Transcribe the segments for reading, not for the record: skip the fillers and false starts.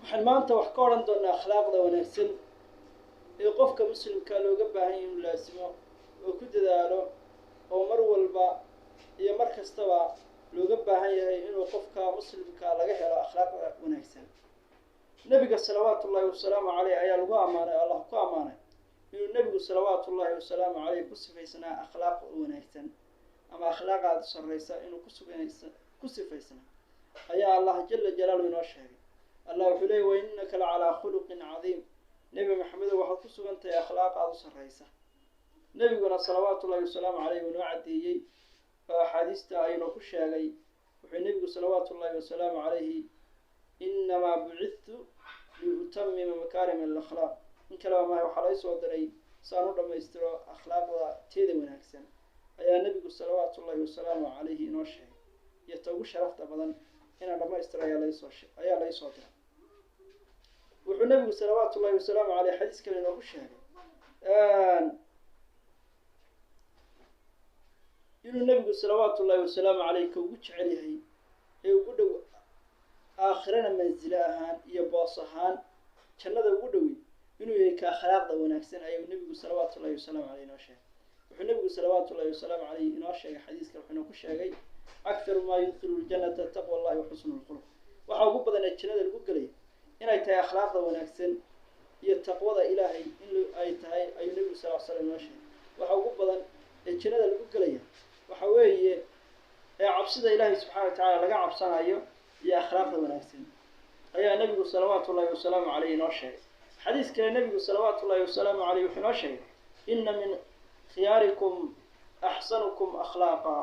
Waxaan maanta wax ka odhan doonaa akhlaaqda wanaagsan ee qofka muslimka looga baahan yahay inuu laasimo oo ku dadaalo, oo mar walba iyo mar kastaba looga baahan yahay inuu qofka muslimka laga helo akhlaaqda wanaagsan. Nebiga salawaatullaahi wasalaamu caleyh ayaa lagu ammaanay, Allah ku ammaanay inuu nebigu salawaatullaahi wasalaamu caleyh ku sifaysnaa akhlaaq wanaagsan ama akhlaaq aada u sarreysa inuu ku sifaysnaa ayaa Allah jala jalaaluhu inoo sheegay. Allah wuxuu leeyay: "Wa innaka la calaa khuluqin cadiim." Nebi Maxamedow, waxaad ku sugan tahay akhlaaq aada u sarreysa. Nebiguna salawaatullahi wasalaamu caleyh uu inoo caddeeyey oo axaadiista aynoo ku sheegay. Wuxuu nebigu salawaatullahi wasalaamu calayhi: "Innamaa bucithtu liutamima makaarim alakhlaaq." In kaleba maaha, waxaa laga soo diray si aan u dhammaystiro akhlaaqda teeda wanaagsan, ayaa nebigu salawaatullahi wasalaamu calayhi inoo sheegay, iyo ta ugu sharafta badan inaan dhammaystiro ayaa laga soo diray. Wuxuu nebigu salawaatullahi wasalaamu caleyh xadiis kale inoogu sheegay inuu nebigu salawaatullahi wasalaamu caleyh ka ugu jecel yahay ee ugu dhow aakhirana mansilo ahaan iyo boos ahaan jannada ugu dhowey inuu yahay ka akhlaaqda wanaagsan, ayuu nebigu salawaatullahi wasalaamu caleyh inoo sheegay. Wuxuu nebigu salawaatullahi wasalaamu caleyh inoo sheegay xadiiska, wuxuuna ku sheegay: "Akharu maa yudkilu ljanata taqwa allahi wa xusnu lkhuluq." Waxaa ugu badan ee jannada lagu gelaya inay tahay akhlaaqda wanaagsan iyo taqwada Ilaahay in ay tahay, ayuu nebigu sal l slam inoo sheegay. Waxa ugu badan ee jannada lagu gelaya waxa weeye ee cabsida Ilaahay subxana wa tacala laga cabsanayo iyo akhlaaqda wanaagsan, ayaa nebigu salawaatullahi wasalaamu caleyh inoo sheegay. Xadiis kale nebigu salawaatullahi wasalaamu caleyh wuxuu inoo sheegay: "Inna min khiyaarikum axsanukum akhlaaqa."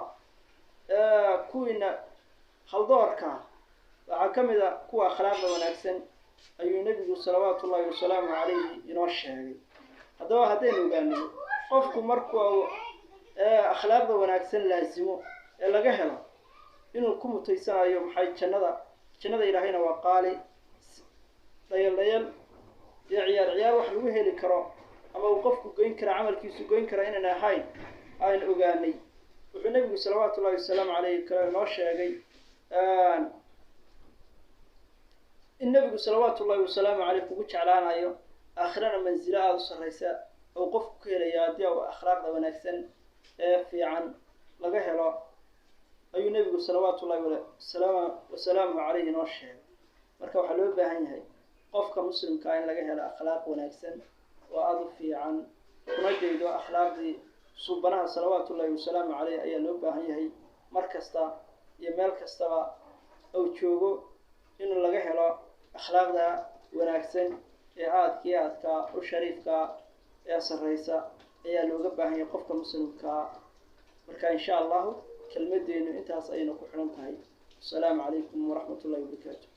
Kuwiina haldoorka waxaa ka mid a kuwa akhlaaqda wanaagsan, ayuu nebigu salawaatullahi wasalaamu calayhi inoo sheegay. Haddaba haddaynu ogaanay qofku markuu akhlaaqda wanaagsan laasimo ee laga helo inuu ku mutaysanayo maxay? Jannada. Jannada Ilaahayna waa qaali. Dhayal dhayal iyo ciyaar ciyaar wax lagu heli karo ama uu qofku goyn kara camalkiisu goyn kara inaan ahayn aan ogaanay. Wuxuu nebigu salawaatullahi wasalaamu caleyh kale inoo sheegay in nebigu salawaatullahi wasalaamu caleyh kugu jeclaanayo, aakhirana mansilo aada u sarreysa oo qofku ka helaya haddii u akhlaaqda wanaagsan ee fiican laga helo, ayuu nebigu salawaatullahi wasalaamuhu caleyh inoo sheegay. Marka waxaa loo baahan yahay qofka muslimkaa in laga helo akhlaaq wanaagsan oo aada u fiican, kuna daydo akhlaaqdii suubanaha salawaatullahi wasalaamu caleyh ayaa loo baahan yahay. Mar kasta iyo meel kastaba uu joogo inuu laga helo akhlaaqda wanaagsan ee aadkii aadka u shariifka ee sarreysa ayaa looga baahan yahay qofka muslimkaa. Marka insha Allahu kelmadeenu intaas ayayna ku xidhan tahay. Asalaamu calaykum waraxmat ullahi wabarakaatu.